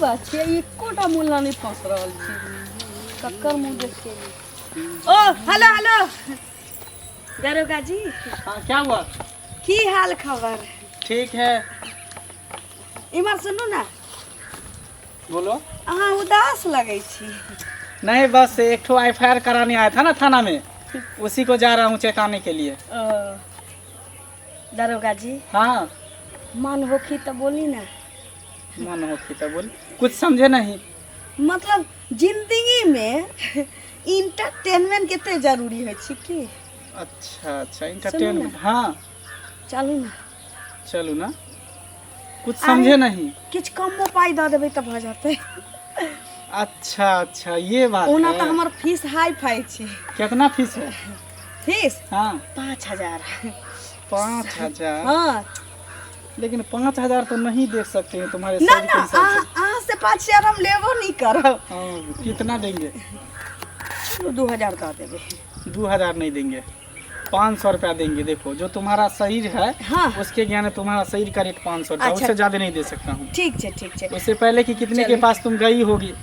बात छै एकोटा मुल्ला नहि फंस रहल छै ककर मुँह देख के ओ हेलो हेलो दरोगा जी। हाँ, क्या हुआ? की हाल खबर? ठीक है। इम्हर सुनू ना। बोलो। अहाँ उदास लगै छी। नहीं, बस एक ठो एफ I R कराने आया था ना थाना में, उसी को जा रहा हूँ चेताने के लिए। ओ दरोगा जी। हाँ। मन होखी तो बोली ना। मन होखी तो बोल, कुछ समझे नहीं। मतलब जिंदगी में इंटरटेनमेंट कते जरूरी होइ छै की। अच्छा अच्छा, इंटरटेनमेंट, हाँ। चलू ना। चलू ना, कुछ समझे नहीं। किछु कमो पाइ दऽ देबै तऽ भऽ जेतै। अच्छा अच्छा, ये बात ओना है। तऽ हमर फीस हाई फाई छै। कितना फीस है? फीस? हाँ। 5000। 5000? हाँ। लेकिन 5000 तो नहीं दे सकते हैं तुम्हारे ना शरीर के ना हिसाब से। अहाँ से 5000 हम लेबो नहीं करब। हाँ, कितना देंगे? चलू 2000 दऽ देबै। 2000 नहीं देंगे, 500 रुपया देंगे। देखो, जो तुम्हारा शरीर है, हाँ। उसके ज्ञान है तुम्हारा शरीर का रेट 500 रुपया। अच्छा। उससे ज्यादा नहीं दे सकता हूँ। ठीक छै, ठीक छै। उससे पहले कि कितने के पास तुम गई होगी।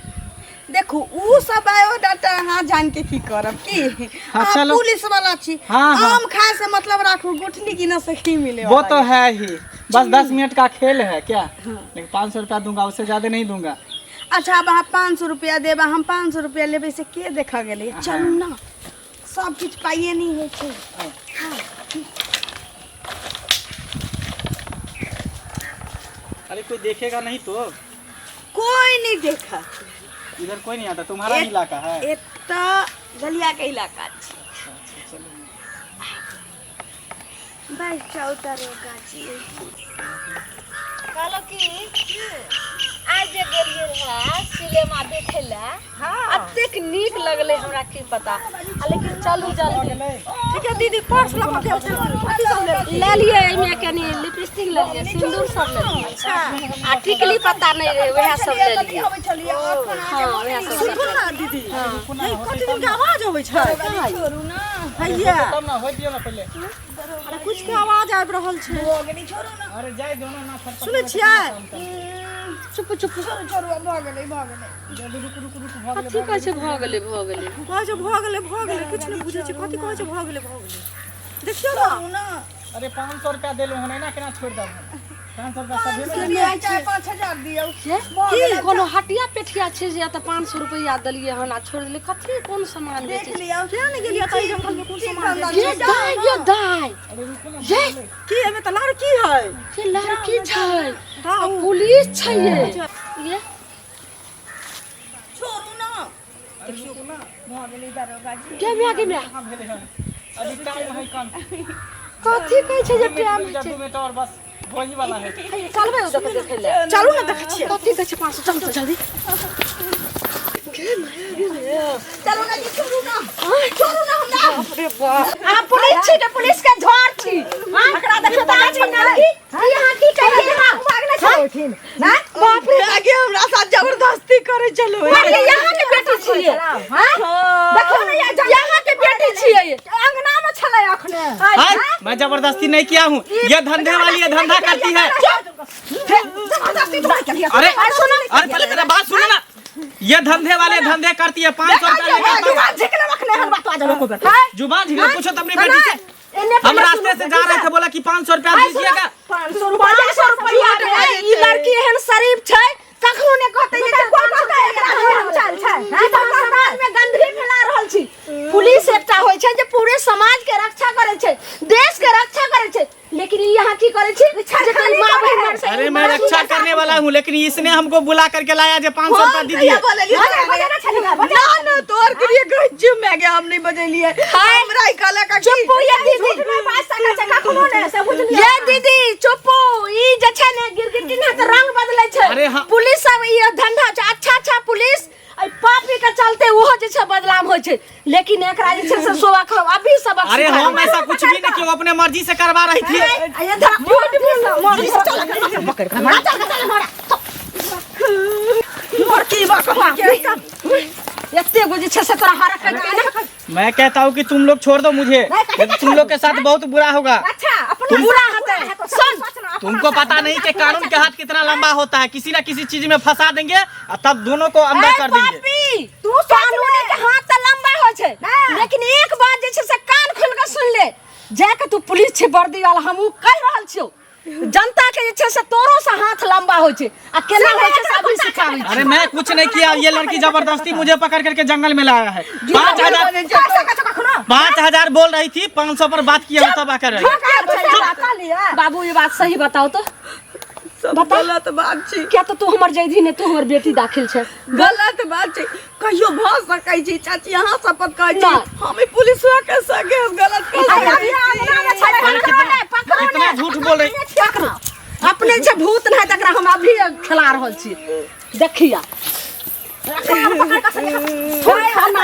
देखू, उ सब बायोडाटा अहाँ जान के की करब की? हाँ, अहाँ चलो। पुलिस वाला छी। हाँ, हाँ। आम खाए से मतलब राखू, गुठली गिनऽ से की मिले वो वाला तो ये? है ही, बस 10 मिनट का खेल है क्या? लेकिन 500 रुपया दूंगा, उससे ज्यादा नहीं दूंगा। अच्छा, अब अहाँ 500 रुपया देब आ हम 500 रुपया लेबै से के देखऽ गेलै? चलू ना, सब किछु पाइए नहि होइ छै। अरे, कोई देखेगा नहीं तो? कोई नहीं देखत। इधर कोई नहीं आता, तुम्हारा ही इलाका है। एतऽ गलिया के इलाका छै। बस जाउ दरोगा जी। कहलहुँ कि आइ जे गेलियै रहए सिनेमा देखै लए, एतेक नीक लगलै हमरा, की पता। आ लेकिन चलू जल्दी। ठीक है दीदी, पर्स लऽ कऽ गेल छलहुँ, कथी सब लेबै? ले लियै, एहिमे कनि लिपस्टिक लेलियै, सिन्दूर सब लेलियै आ टिकली पता नहि रहै, वएह सब लेलियै। हँ, वएह सब। सुनू ने दीदी, हे कथी दिन के आवाज अबै छै हैया? तब ना हो दियो ना पहले। अरे, कुछ के आवाज आबि रहल छै। अरे, जाय दो ना ना फटफट। सुनै छियै? चुप चुप। जल्दी, रुक रुक रुक, भऽ गेलै। कथी कहै छै भऽ गेलै, भऽ गेलै? कहै छै भऽ गेलै, भऽ गेलै। किछु नहि बुझै छै, कथी कहै छै भऽ गेलै, भऽ गेलै। देखियौ ने। अरे, 500 रुपया देलहुँ हन, एना केना छोड़ि देब? 500 रुपया सब भेलै। 5000 दियौ। की कोनो हटिया पेठिया छै जे एतऽ 500 रुपैआ देलियै हन आ छोड़ि देलियै? कथी कोन सामान बेचै छै? लियौ। किया नहि गेलियै तऽ जंगल मे कोन सामान बेचै? ये दाय, ये दाय, ये। की एहिमे तऽ लड़की है। ये लड़की छै। हाँ। आ पुलिस छै ये ये। छोड़ू ना। गे म्या, गे म्या। कहाँ भेलै हन? अभी टाइम है कम। कथी कहै छै जे टाइम दू छै? मिनट और बस, वही वाला है। चलबै ओ देखै देखै लए? चलू ने, देखै छियै। कथी कहै छै 500? चल तऽ जल्दी। चलू ना जी, छोड़ू ना, छोड़ू ना हमरा। बाप रे बाप, अहाँ पुलिस छी तऽ पुलिस के झोर छी? एकरा देखियौ तऽ आज लड़की ई अहाँ की कहियै? भागने छलखिन ना। बाप रे, आगे हमरा साथ जबरदस्ती करे चलो। अरे, यहाँ के बेटी छियै? देखियौ ने, ये यहाँ के बेटी छियै? अंगना मे छलै अखने। हाय, मैं जबरदस्ती नहीं किया हूँ। ये धंधे वाली है, धंधा करती है। जबरदस्ती तुम्हारे के लिए। अरे अरे, पहले मेरा बात सुनो ना। ये धंधे वाले धंधे करती है, 500 रुपया लेकर। जुबान झिकले रखने हन बात आ जाबे को बेटा। जुबान झिकले? पूछो तो अपनी बेटी से। हम रास्ते से जा रहे थे, बोला कि 500 रुपया दीजिएगा। 500 रुपया? 500 रुपैआ के ई लड़की एहन शरीफ छै, कखनो ने कहतै जे कोई कहतै एकरा हम चाल छै? ई तऽ हम समाज में गंदगी फैला रहल छी। पुलिस एकटा होइ छै जे पूरे समाज के रक्षा करै छै, देश के रक्षा करै छै, लेकिन ई यहाँ की करै छी जे तोरी माँ बहिन मर अरे, मैं रक्षा करने वाला हूँ, लेकिन इसने हमको बुला करके लाया जो 500 रुपया दीजिए। ना ना, तोहर के लिए गई चुप में गया, हम नहीं बजेलिए। हमरा ही कहला का की चुप ये दीदी। बात सका छै कखनो ने से बुझलियै। ये दीदी, चुप। ई जे छै ने गिरगिटी ने तऽ रंग बदलै छै। अरे हाँ। पुलिस सब ई धंधा छै। अच्छा अच्छा पुलिस एहि पापी के चलते ओहो जे छै बदनाम होइ छै, लेकिन एकरा जे छै से सोवा खब अभी सबक अरे, सिखा हम ऐसा कुछ भी नहीं किया, वो अपने मर्जी से करवा रही थी। आ ये धरा पकड़ हमरा, चल चल हमरा मोरकी बकवा। एते गो जे छै से तोरा हरकत के ना। मैं कहता हूँ कि तुम लोग छोड़ दो मुझे, नहीं तो तुम लोग के साथ बहुत बुरा होगा। अच्छा, अपना बुरा हेतै। सुन। तुमको पता नहीं कि कानून के हाथ कितना लंबा होता है। किसी ना किसी चीज में फंसा देंगे और तब दोनों को अंदर कर देंगे। पापी, तू कानून के हाथ तऽ लंबा होइ छै, लेकिन एक बात जे छै से कान खोल के सुन ले, जाय के तू पुलिस छै वर्दी वाला, हम उ कहि रहल छियौ, जनता के जे छै से तोरो से हाथ लंबा होइ छै आ केना होइ छै से अभी सिखाबै अरे छी। मैं कुछ नहीं किया, ये लड़की जबरदस्ती मुझे पकड़ करके जंगल में लाया है। 5000, 5000 बोल रही थी, 500 पर बात किया तब आकर रही। बाबू ये बात सही बताओ तो। सब गलत बात छै। क्या तो तू हमर जैधी ने, तू हमर बेटी दाखिल छै। गलत बात छै, कहियो भऽ सकै छै चाची, अहाँ शपथ कहै छी। नहि। हम ई पुलिसवा के संगे हम गलत कर सकै छी। अरे कितना कितना झूठ बोल रही। पकड़ो अपने जे भूत नहीं तकरा हम अभी खेला रहल छी, देखिया। थोड़ा खाना।